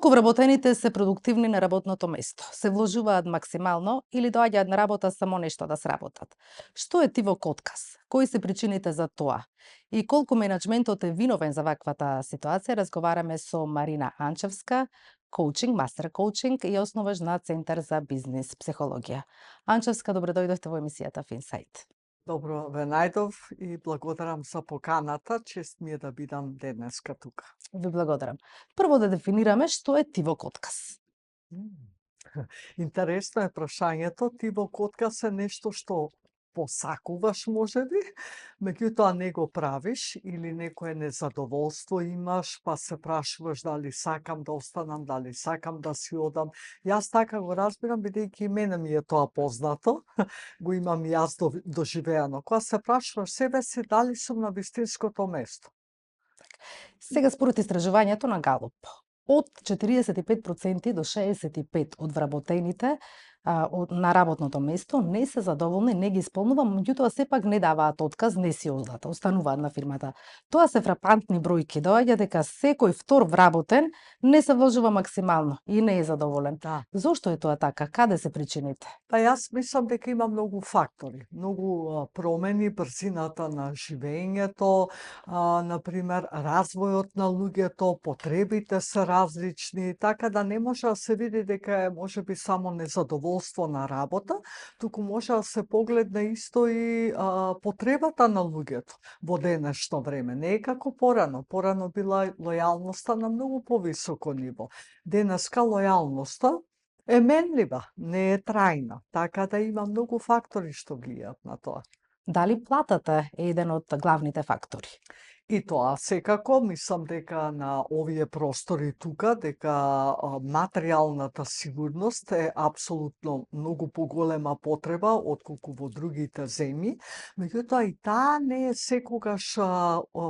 Колку вработените се продуктивни на работното место? Се вложуваат максимално или доаѓаат на работа само нешто да сработат? Што е тивок отказ? Кои се причините за тоа? И колку менаџментот е виновен за ваквата ситуација, разговараме со Марина Анчевска, коучинг, мастер коучинг и основаш на Центар за бизнис психологија. Анчевска, добро дојдовте во емисијата Финсайт. Добро ве најдов и благодарам за поканата. Чест ми е да бидам денеска тука. Ви благодарам. Прво да дефинираме што е тивок отказ. Интересно е прашањето. Тивок отказ е нешто што посакуваш можеби, меѓутоа не го правиш или некое незадоволство имаш, па се прашуваш дали сакам да останам, дали сакам да си одам. Јас така го разбирам, бидејќи и мене ми е тоа познато, го имам и јас доживеано. Кога се прашуваш себе си дали сум на вистинското место. Сега според истражувањето на Галуп, од 45% до 65% од вработените на работното место не се задоволни, не ги исполнува, меѓутоа сепак не даваат отказ, не си одат, остануваат на фирмата. Тоа се фрапантни бројки, доаѓа дека секој втор вработен не се вложува максимално и не е задоволен. Да. Зошто е тоа така? Каде се причините? Па јас мислам дека има многу фактори, многу промени, брзината на живењето, например, развојот на луѓето, потребите се различни, така да не може да се види дека е можеби само незадоволство на работа, туку може да се погледне исто и потребата на луѓето во денешно време. Не е како порано. Порано била лојалноста на многу повисоко ниво. Денеска лојалноста е менлива, не е трајна, така да има многу фактори што влијаат на тоа. Дали платата е еден од главните фактори? И тоа секако, мислам дека на овие простори тука, дека материјалната сигурност е апсолутно многу поголема потреба отколку во другите земји, меѓутоа и таа не е секогаш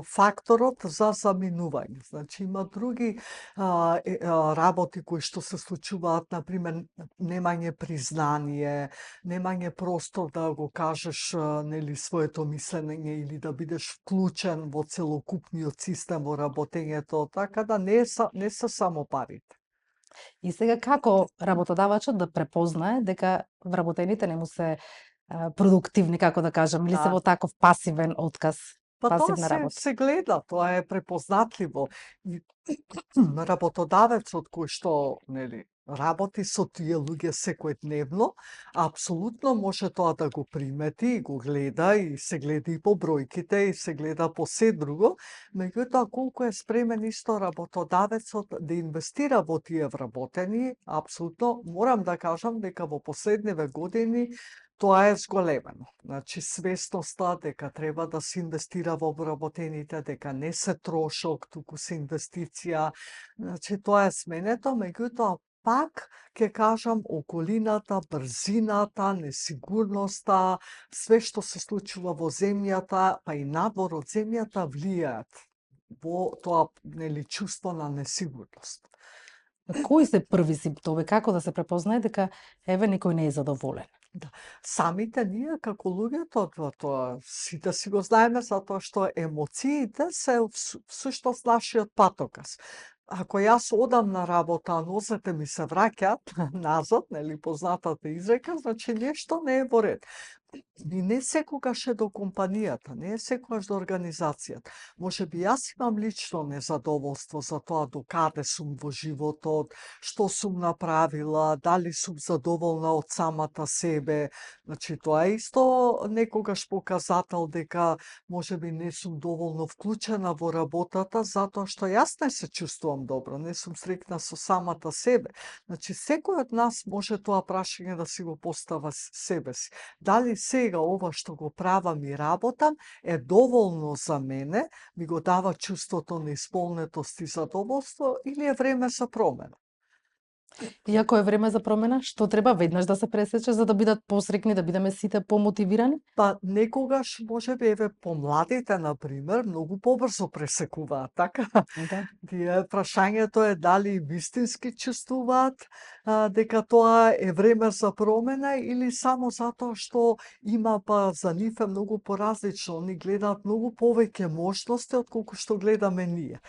факторот за заминување. Значи има други работи кои што се случуваат, например, немање признание, немање простор да го кажеш нели своето мислење или да бидеш вклучен во целокупниот систем во работењето, така да не се само парите. И сега како работодавачот да препознае дека вработените не му се продуктивни, како да кажам, или се во таков пасивен отказ, Па пасивна тоа работа? се гледа, тоа е препознатливо. И работодавецот кој што нели работи со тие луѓе секојдневно, апсолутно може тоа да го примети и го гледа и се гледа и по бројките и се гледа по се друго, меѓутоа колку е спремен исто работодавецот да инвестира во тие вработени, апсолутно морам да кажам дека во последниве години тоа е зголемено. Значи, свесноста дека треба да се инвестира во вработените, дека не се трошок, туку се инвестиција. Значи, тоа е сменето, меѓутоа пак ќе кажам околината, брзината, несигурноста, све што се случува во земјата, па и надвор од земјата влијаат во тоа нели чувство на несигурност. Кои се први симптоми? Како да се препознае дека еве некој не е задоволен? Да. Самите ние како луѓето тоа сите си го знаеме затоа што емоциите се всушност нашиот патоказ. Ако јас одам на работа, а нозете ми се враќаат назад, нели познатата изрека, значи нешто не е во ред. И не секогаш е до компанијата, не е секогаш до организацијата. Може би јас имам лично незадоволство за тоа до каде сум во животот, што сум направила, дали сум задоволна од самата себе. Значи, тоа е исто некогаш показател дека може би не сум доволно вклучена во работата, затоа што јас не се чувствувам добро, не сум среќна со самата себе. Значи, секој од нас може тоа прашање да си го постава себе си. Дали сега ова што го правам и работам е доволно за мене, ми го дава чувството на исполнетост и задоволство или е време за промена? И ако е време за промена, што треба веднаш да се пресече за да бидат посрекни, да бидеме сите помотивирани? Па некогаш можеби еве помладите например многу побрзо пресекуваат, така? Да. Прашањето е дали вистински чувствуваат дека тоа е време за промена или само затоа што има па за нив е многу поразлично, они гледаат многу повеќе можности отколку што гледаме ние.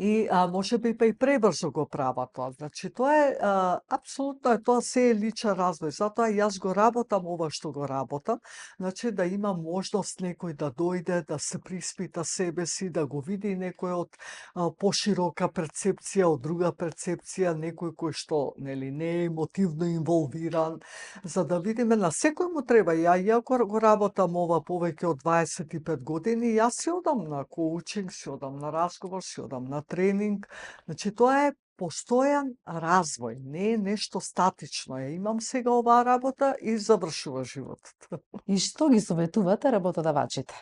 И можеби па и пребрзо го прават тоа. Значи тоа е апсолутно е тоа се е личен развој. Затоа јас го работам ова што го работам, значи да има можност некој да дојде, да се приспита себе си, да го види некој од поширока перцепција, од друга перцепција, некој кој што нели не е емотивно инволвиран, за да видиме на секој му треба. Иако го работам ова повеќе од 25 години, јас си одам на коучинг, си одам на разговор, си одам на тренинг. Значи тоа е постојан развој, не е нешто статично. Имам сега оваа работа и завршува животот. И што ги советувате работодавачите?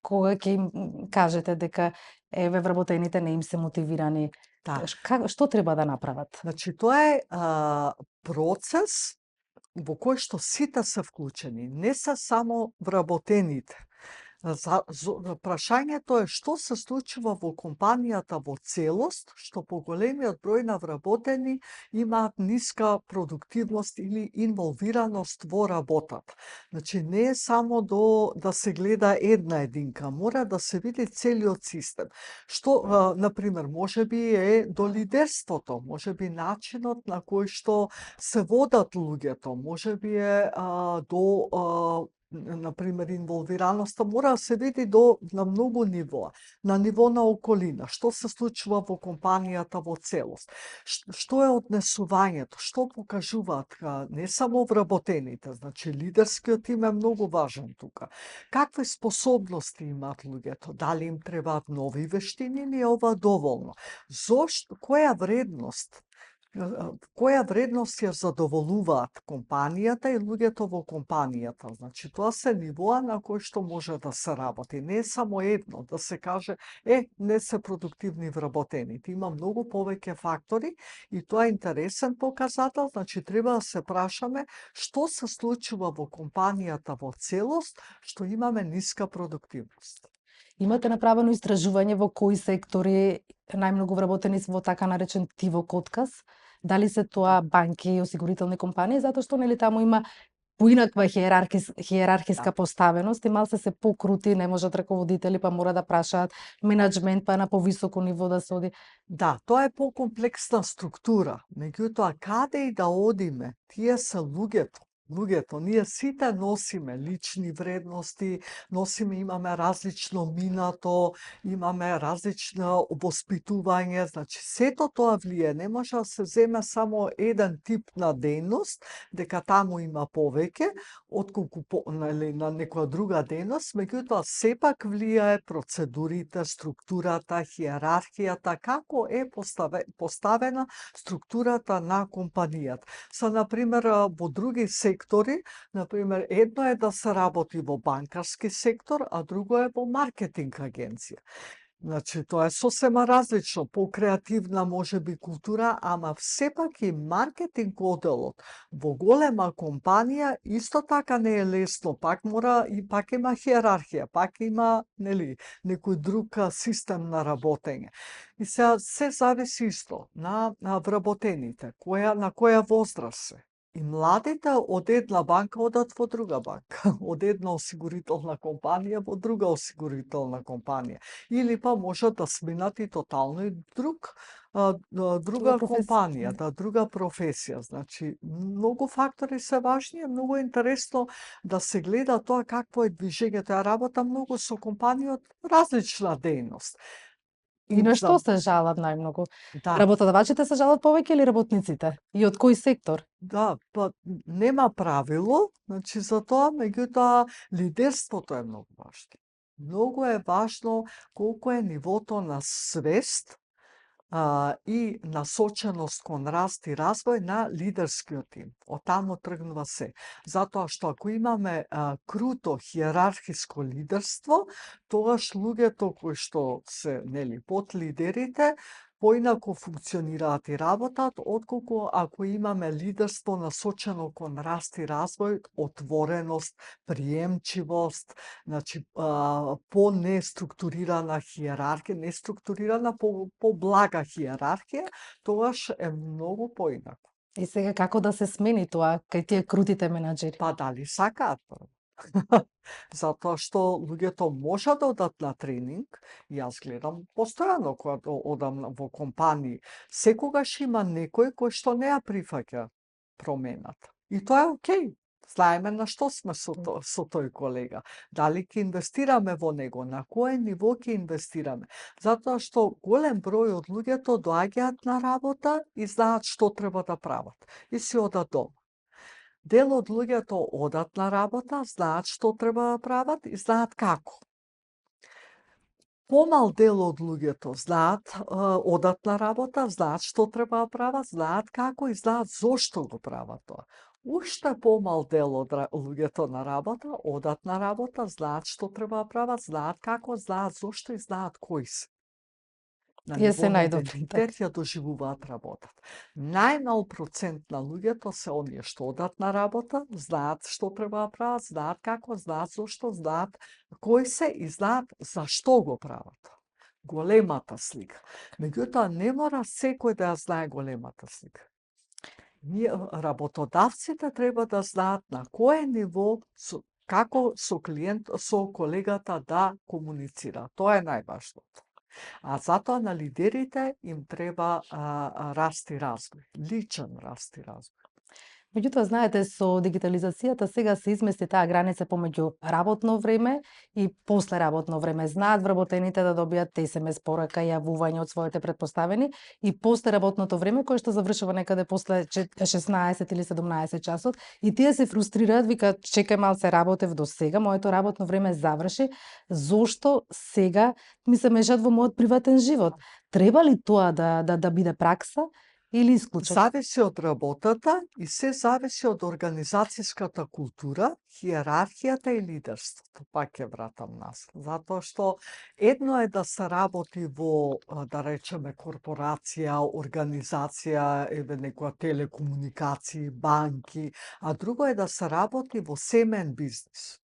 Кога ќе им кажете дека еве вработените не им се мотивирани, Да. што треба да направат? Значи тоа е процес во кој што сите се вклучени, не се само вработените. Прашањето е што се случува во компанијата во целост, што поголемиот број на вработени имаат ниска продуктивност или инволвираност во работата. Значи не е само да се гледа една единка, мора да се види целиот систем. Што, например, можеби е до лидерството, можеби начинот на кој што се водат луѓето, можеби е до например, инволвираноста мора да се види на многу нивоа. На ниво на околина, што се случува во компанијата во целост. Што е однесувањето, што покажуваат не само вработените, значи лидерскиот тим е многу важен тука. Какви способности имаат луѓето? Дали им требаат нови вештини или е ова доволно? Која вредност ја задоволуваат компанијата и луѓето во компанијата. Значи, тоа се нивоа на кои што може да се работи. Не е само едно, да се каже, не се продуктивни вработените. Има многу повеќе фактори и тоа е интересен показател. Значи, треба да се прашаме што се случува во компанијата во целост, што имаме ниска продуктивност. Имате направено истражување во кои сектори најмногу вработени во така наречен тивок отказ? Дали се тоа банки и осигурителни компании, затоа што нели таму има поинаква хиерархиска поставеност и малце се покрути, не можат раководители, па мора да прашаат менаџмент, па на повисоко ниво да се оди. Да, тоа е покомплексна структура. Меѓутоа, каде и да одиме, тие се луѓето. Ние сите носиме лични вредности, имаме различно минато, имаме различно воспитување, значи сето тоа влие. Не може да се земе само еден тип на дејност, дека таму има повеќе, отколку на некоја друга дејност, меѓутоа сепак влијае процедурите, структурата, хиерархијата, како е поставена структурата на компанијата. Например, во други сектори, например, едно е да се работи во банкарски сектор, а друго е во маркетинг агенција. Значи, тоа е сосема различно, покреативна можеби култура, ама сепак и маркетинг оделот во голема компанија исто така не е лесно, пак има хиерархија, пак има, некој друг систем на работење. И се зависи исто на вработените, на која возраст се. И младите од една банка одат во друга банка, од една осигурителна компанија во друга осигурителна компанија. Или па можат да сминат и тотално и друга компанија, друга професија. Значи, многу фактори се важни, многу интересно да се гледа тоа какво е движењето. Ја работам многу со компании од различна дејност. И на што се жалат најмногу? Да. Работодавачите се жалат повеќе или работниците? И од кој сектор? Да, па нема правило, значи за тоа, меѓутоа лидерството е многу важно. Многу е важно колку е нивото на свест и насоченост кон раст и развој на лидерскиот тим. Од таму тргнува се. Затоа што ако имаме круто хиерархиско лидерство, тогаш луѓето кои што се под лидерите поинаку функционираат и работат, отколку ако имаме лидерство насочено кон раст и развој, отвореност, приемчивост, значи по-неструктурирана хиерархија, неструктурирана, по-блага хиерархија, тогаш е многу поинаку. И сега како да се смени тоа кај тие крутите менаџери? Па дали сакаат? Затоа што луѓето можат да одат на тренинг, и јас гледам постојано кога одам во компании, секогаш има некој кој што не ја прифаќа промената. И тоа е окей. Знаеме на што сме со тој колега. Дали ќе инвестираме во него, на кое ниво ќе инвестираме. Затоа што голем број од луѓето доаѓаат на работа и знаат што треба да прават. И си одат дома. Дел од луѓето одат на работа, знаат што треба да прават и знаат како. Помал дел од луѓето знаат, одат на работа, знаат што треба да прават, знаат како и знаат зошто го прават тоа. Уште помал дел од луѓето на работа, одат на работа, знаат што треба да прават, знаат како, знаат зошто и знаат кои се. На Тие ниво се на најдобри, идентитет ја доживуваат работата. Најмал процент на луѓето се оние што одат на работа, знаат што треба да прават, знаат како, знаат зошто, знаат кои се и знаат зашто го прават. Големата слика. Меѓутоа, не мора секој да ја знае големата слика. Ние, работодавците треба да знаат на кое ниво како со со колегата да комуницира. Тоа е најважното. А затоа на лидерите им треба раст и развој, личен раст и развој. Меѓутоа, знаете, со дигитализацијата сега се измести таа граница помеѓу работно време и после работно време. Знаат вработените да добијат SMS порака, јавување од своите претпоставени и после работното време, кое што завршува некаде после 16 или 17 часот, и тие се фрустрираат, викаат, чекај малце, работев до сега, моето работно време заврши, зошто сега ми се мешат во мојот приватен живот? Треба ли тоа да биде пракса или исклучок? Зависи од работата и се зависи од организацијската култура, хиерархијата и лидерството. Пак ќе вратам нас. Затоа што едно е да се работи во, да речеме, корпорација, организација, еве некоја телекомуникации, банки, а друго е да се работи во семеен бизнис.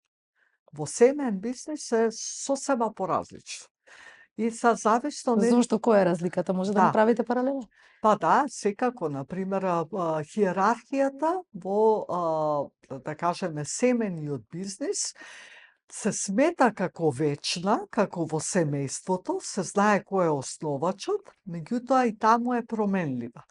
Во семеен бизнис е сосема поразлично. И са зависно Зошто, која е разликата? Може да Да. направите паралела? Па да, секако, например, хиерархијата во, да кажеме, семениот бизнис се смета како вечна, како во семејството, се знае кој е основачот, меѓутоа и таму е променлива.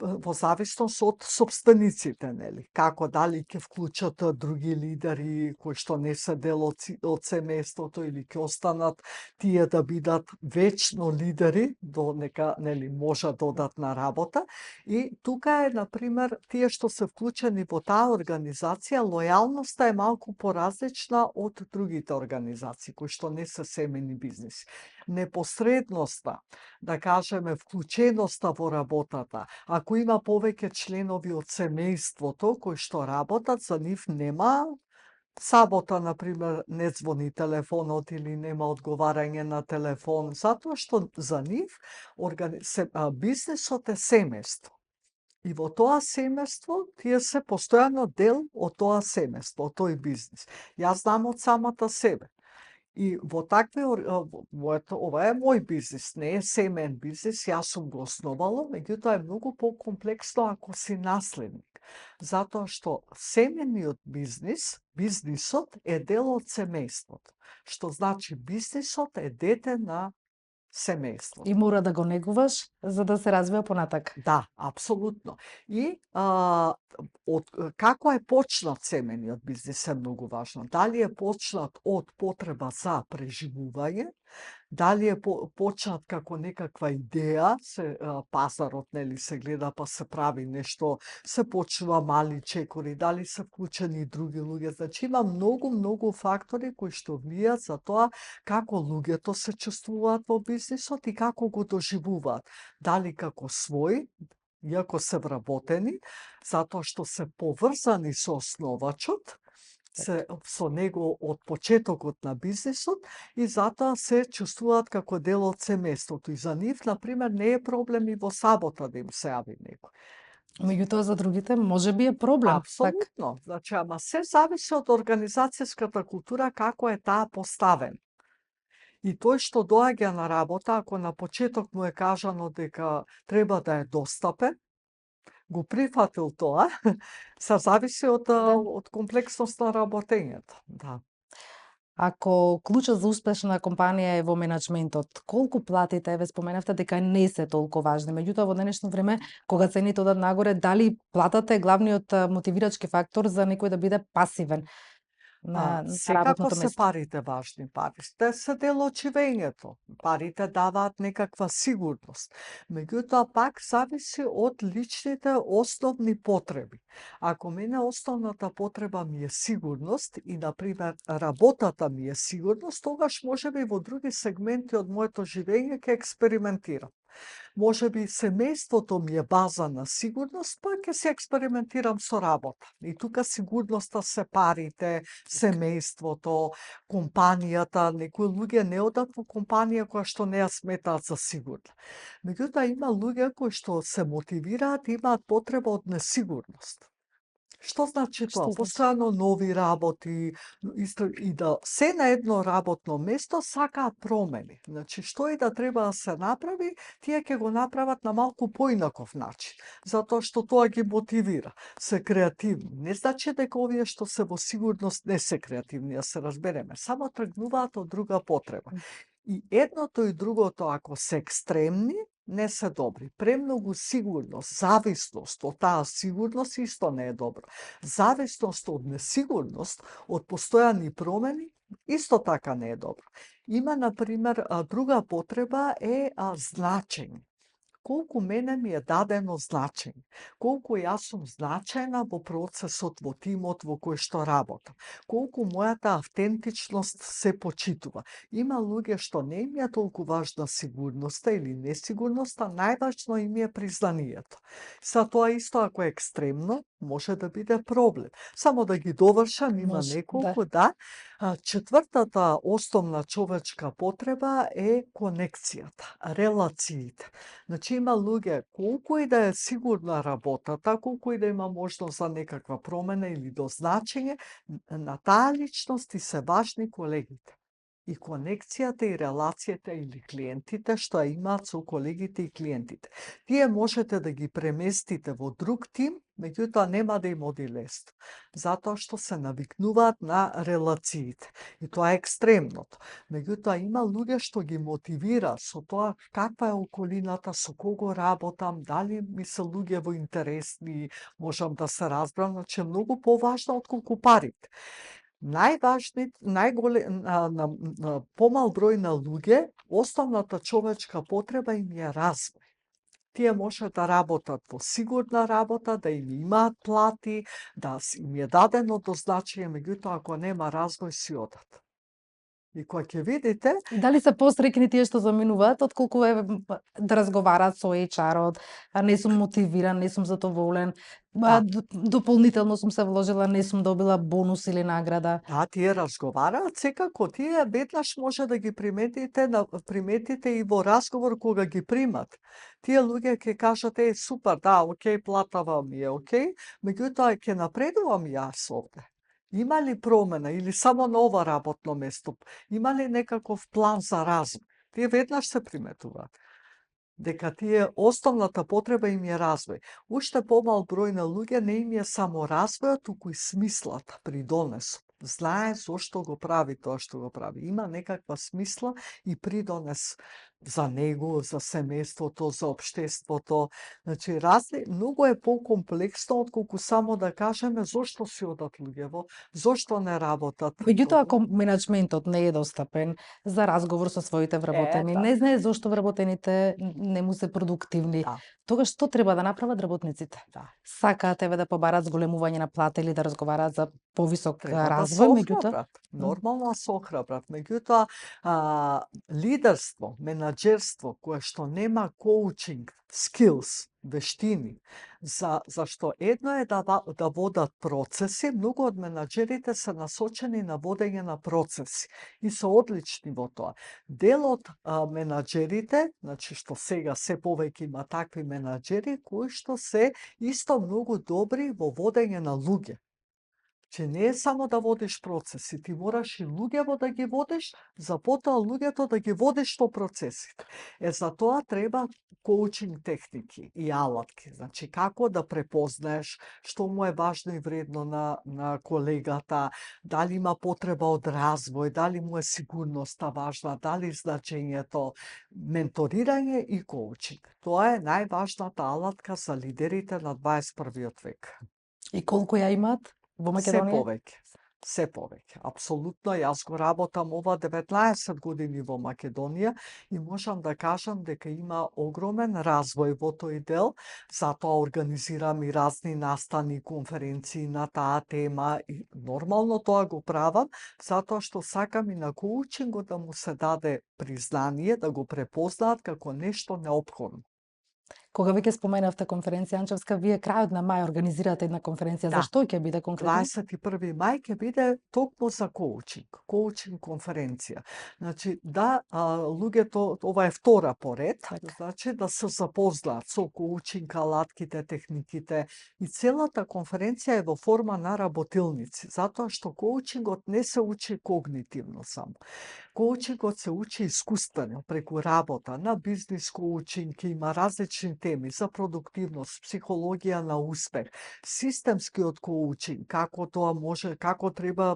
Во зависност од сопствениците, нели? Како, дали ќе вклучат други лидери кои што не се дел од семејството или ќе останат тие да бидат вечно лидери до нека, нели, можат да одат на работа. И тука е, например, тие што се вклучени во таа организација, лојалноста е малку поразлична од другите организации кои што не се семени бизниси. Непосредноста, да кажеме, вклученоста во работата, ако има повеќе членови од семејството кои што работат, за нив нема сабота, например, не звони телефонот или нема одговарање на телефон, затоа што за нив бизнисот е семејство. И во тоа семејство, тие се постојано дел од тоа семејство, од тој бизнис. Јас знам од самата себе. И во такви, ова е мој бизнис, не е семеен бизнис, јас сум го основала, меѓутоа е многу покомплексно ако си наследник. Затоа што семениот бизнисот е дел од семејството. Што значи бизнисот е дете на семејството. И мора да го негуваш за да се развива понатака. Да, апсолутно. И како е почнат семениот бизнис е многу важно. Дали е почнат од потреба за преживување, дали е почнат како некаква идеја, пазарот, нели, се гледа па се прави нешто, се почнува мали чекори, дали се вклучени други луѓе. Значи има многу фактори кои што влијат за тоа како луѓето се чувствуваат во бизнисот и како го доживуваат. Дали како свој, иако се вработени, затоа што се поврзани со основачот, со него од почетокот на бизнисот и затоа се чувствуваат како дел од семејството. И за нив, например, не е проблем и во сабота да им се јави некој. Меѓутоа за другите може би е проблем. Апсолутно. Значи, ама се зависи од организацијската култура како е таа поставена. И тој што доаѓа на работа, ако на почеток му е кажано дека треба да е достапен, го прифатил тоа, се зависи од Да. од комплексност на работењето. Да. Ако клучот за успешна компанија е во менаџментот, колку платите, еве споменавте дека не се толку важни, меѓутоа во денешно време, кога цените одат нагоре, дали платата е главниот мотивирачки фактор за некој да биде пасивен на Секако работното се место? парите важни, парите се дел од живењето. Парите даваат некаква сигурност. Меѓутоа пак зависи од личните основни потреби. Ако мене основната потреба ми е сигурност и на пример работата ми е сигурност, тогаш можеби во други сегменти од моето живење ќе експериментирам. Можеби семејството ми е база на сигурност, па ќе се експериментирам со работа. И тука сигурноста се парите, семејството, компанијата. Некои луѓе не одат во компанија која што не ја сметаат за сигурна. Меѓутоа има луѓе кои што се мотивираат и имаат потреба од несигурност. Што значи тоа? Што значи? Постојано нови работи, исто и да се на едно работно место сакаат промени. Значи, што и да треба да се направи, тие ќе го направат на малку поинаков начин, затоа што тоа ги мотивира. Се креативни. Не значи дека овие што се во сигурност не се креативни, да се разбереме, само тргнуваат од друга потреба. И едното и другото, ако се екстремни, не се добри. Премногу сигурност, зависност од таа сигурност исто не е добро. Зависност од несигурност, од постојани промени, исто така не е добро. Има, например, друга потреба е значење. Колку мене ми е дадено значење, колку јас сум значајна во процесот, во тимот во кој што работам, колку мојата автентичност се почитува. Има луѓе што не им е толку важна сигурноста или несигурноста, најважно им е признанието. Са тоа исто ако е екстремно, може да биде проблем. Само да ги довршам, има Може, неколку, да. Четвртата основна човечка потреба е конекцијата, релациите. Значи има луѓе, колку и да е сигурна работата, колку и да има можност за некаква промена или дозначење, на таа личност и се важни колегите. И конекцијата и релацијата или клиентите што ја имаат со колегите и клиентите. Тие можете да ги преместите во друг тим, меѓутоа нема да им оди лесно, затоа што се навикнуваат на релациите. И тоа е екстремното. Меѓутоа има луѓе што ги мотивира со тоа каква е околината, со кого работам, дали ми се луѓе во интересни, можам да се разбрам, значи е многу поважно отколку парите. На помал број на луѓе, основната човечка потреба им е развој. Тие може да работат во сигурна работа, да им имаат плати, да им е дадено дозначење, меѓутоа ако нема развој си одат. И кога ќе видите, И дали се посреќни тие што заминуваат, отколку да разговараат со HR-от, не сум мотивиран, не сум задоволен, да, дополнително сум се вложила, не сум добила бонус или награда. да, тие разговараат, секако тие веднаш може да ги приметите и во разговор кога ги примат. Тие луѓе ќе кажат, супер, да, окей, платава ми е окей, меѓутоа ќе напредувам јас овде. Има ли промена или само на ова работно место? Има ли некаков план за развој? Тие веднаш се приметуваат дека тие основната потреба им е развој. Уште помал број на луѓе не им е само развојот, туку и смислата, придонесот. Знае зошто го прави тоа што го прави. Има некаква смисла и придонес за него, за семејството, за општеството. Значи, многу е покомплексно отколку само да кажеме зошто си одат луѓево, зошто не работат. Меѓутоа, ако менеджментот не е достапен за разговор со своите вработени, не знае зошто вработените не му се продуктивни, Да. тогаш што треба да направат работниците? Да. Сакаат еве да побарат зголемување на плата или да разговараат за повисок Треба да се развој, меѓутоа охрабрат. Нормално да се охрабрат. Меѓутоа, лидерство, менаџерство, кое што нема коучинг, skills, вештини, зашто едно е да водат процеси, многу од менаџерите се насочени на водење на процеси и се одлични во тоа. Дел од менаџерите, значи што сега се повеќе има такви менаџери, кои што се исто многу добри во водење на луѓе. Че не е само да водиш процеси, ти мораш и луѓево да ги водиш, за потоа луѓето да ги водиш во процесите. За тоа треба коучинг техники и алатки. Значи, како да препознаеш што му е важно и вредно на колегата, дали има потреба од развој, дали му е сигурноста важна, дали значењето, менторирање и коучинг. Тоа е најважната алатка за лидерите на 21. век. И колку ја имаат во Се Македонија? повеќе. Се повеќе. Апсолутно, јас го работам ова 19 години во Македонија и можам да кажам дека има огромен развој во тој дел, затоа организирам и разни настани, конференции на таа тема и нормално тоа го правам, затоа што сакам и на коучингот да му се даде признание, да го препознаат како нешто неопходно. Кога веќе споменавте конференција Анчевска, вие крајот на мај организирате една конференција. Да. За што ќе биде конкретно? 21. мај ќе биде токму за коучинг конференција. Значи, да, луѓето, ова е втора поред, значи да се запознаат со коучинг, алатките, техниките и целата конференција е во форма на работилници, затоа што коучингот не се учи когнитивно само. Коучингот се учи искуствено, преку работа, на бизнис коучинг, има различни теми за продуктивност, психологија на успех, системскиот коучинг, како тоа може, како треба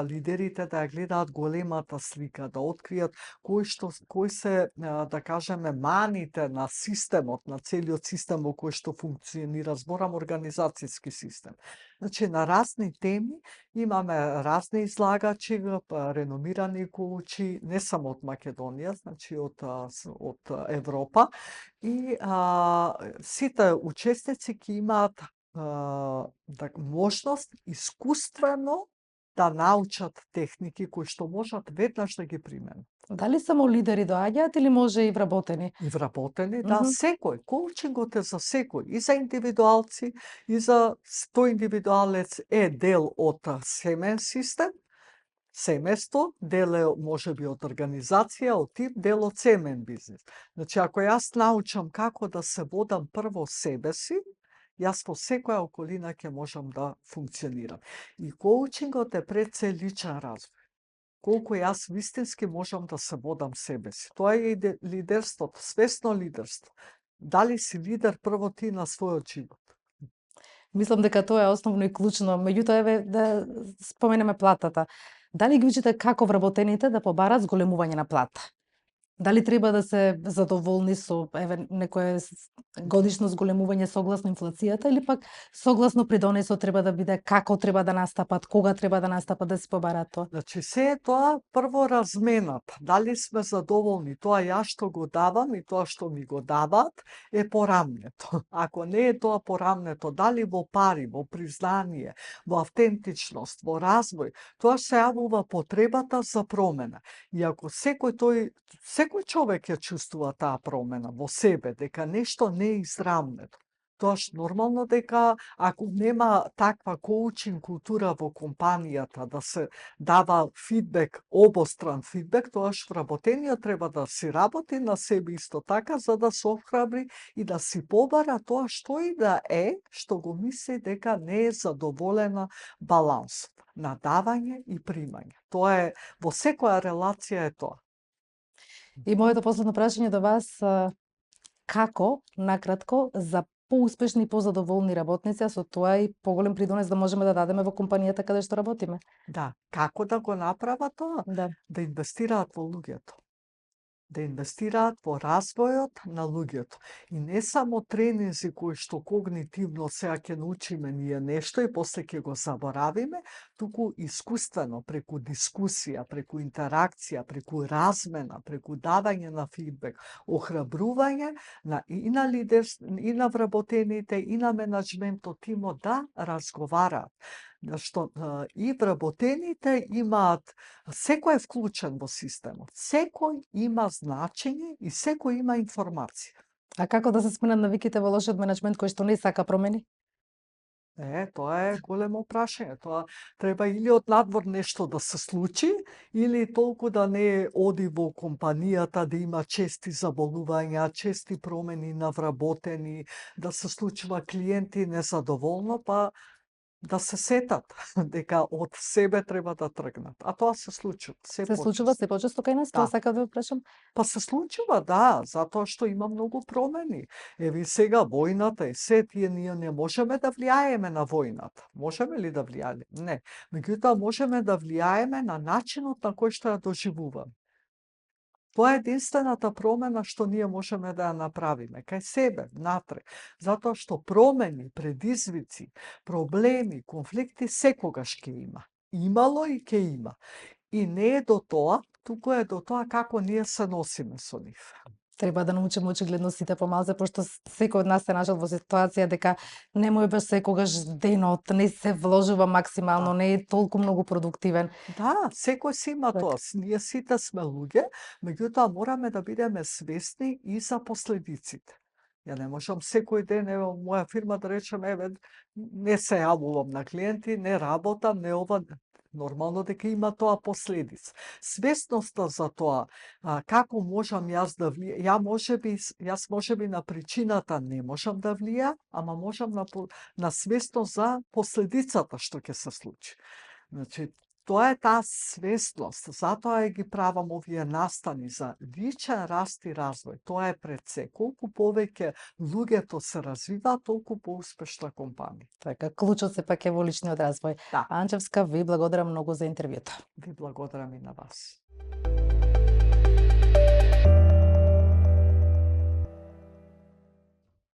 лидерите да ја гледаат големата слика, да откријат кои се, да кажеме, маните на системот, на целиот систем во кој што функционира, зборам организацијски систем. Значи, на разни теми имаме разни излагачи, реномирани коучи, не само од Македонија, значи од Европа, и сите учесници ќе имаат можност искуствено да научат техники кои што можат веднаш да ги применат. Дали само лидери доаѓаат или може и вработени? И вработени, да, Мгм. секој. Коучингот е за секој, и за индивидуалци, и за тој индивидуалец е дел од семеен систем, семејство, дел е можеби од организација, од тип, дел од семеен бизнис. Значи, ако јас научам како да се водам прво себе си, јас во секоја околина ќе можам да функционирам. И коучингот е пред се личен развој. Колку јас вистински можам да се водам себе си. Тоа е и лидерството, свесно лидерство. Дали си лидер прво ти на својот живот? Мислам дека тоа е основно и клучно. Меѓутоа, еве да споменеме платата. Дали ги учите како вработените да побарат зголемување на плата? Дали треба да се задоволни со некое годишно зголемување согласно инфлацијата или пак согласно придонесот треба да биде како треба да настапат, кога треба да настапат да се побарат тоа? Значи, се е тоа прво размената. Дали сме задоволни? Тоа јас што го давам и тоа што ми го дават е порамнето. Ако не е тоа порамнето, дали во пари, во признание, во автентичност, во развој, тоа се јавува потребата за промена. И ако секој човек ја чувствува таа промена во себе, дека нешто не е израмнето, тоаш нормално дека ако нема таква коучинг култура во компанијата да се дава фидбек, обостран фидбек, тоаш вработениот треба да си работи на себе исто така за да се охрабри и да си побара тоа што и да е, што го мисли дека не е задоволена балансот на давање и примање. Тоа е во секоја релација е тоа. И моето последно прашање до вас, како, накратко, за поуспешни и позадоволни работници, а со тоа и поголем придонес да можеме да дадеме во компанијата каде што работиме? Да, како да го направат тоа? Да. Да инвестираат во луѓето. Да инвестираат во развојот на луѓето. И не само тренинзи кои што когнитивно сега ќе научиме ние нешто и после ќе го заборавиме, туку искуствено, преку дискусија, преку интеракција, преку размена, преку давање на фидбек, охрабрување и на и на вработените, и на менаџментот тимот да разговараат. Што и вработените имаат, секој е вклучен во системот, секој има значење и секој има информација. А како да се сменат навиките во лошиот менеджмент кој што не сака промени? Тоа е големо прашање. Тоа треба или од надвор нешто да се случи, или толку да не оди во компанијата, да има чести заболувања, чести промени на вработени, да се случува клиенти незадоволно, па да се сетат дека од себе треба да тргнат. А тоа се случува се Се случува почесто. се почесто кај нас, Да. тоа сакав да ве прашам. Па се случува, да, затоа што има многу промени. Еви сега војната е се, ние не можеме да влијаеме на војната. Можеме ли да влијаеме? Не. Меѓутоа можеме да влијаеме на начинот на кој што ја доживуваме. Тоа е единствената промена што ние можеме да ја направиме, кај себе, внатре. Затоа што промени, предизвици, проблеми, конфликти секогаш ќе има. Имало и ќе има. И не е до тоа, туку е до тоа како ние се носиме со нив. Треба да научиме очигледно сите помалце, пошто секој од нас се нашол во ситуација дека не му е баш секогаш денот, не се вложува максимално, Да. не е толку многу продуктивен. Да, секој си има Така. тоа. Ние сите сме луѓе, меѓутоа мораме да бидеме свесни и за последиците. Ја не можам секој ден, ево, моја фирма да речем, еве, не се јавувам на клиенти, не работам, не ова, нормално дека има тоа последица. Свесноста за тоа, како можам јас да јас можеби на причината не можам да влија, ама можам на свесност за последицата што ќе се случи. Значи, тоа е таа свесност, затоа ги правам овие настани за личен раст и развој. Тоа е пред се. Колку повеќе луѓето се развиваат, толку поуспешна компанија. Така, клучот сепак е во личниот развој. Да, Анчевска, ви благодарам многу за интервјуто. ви благодарам и на вас.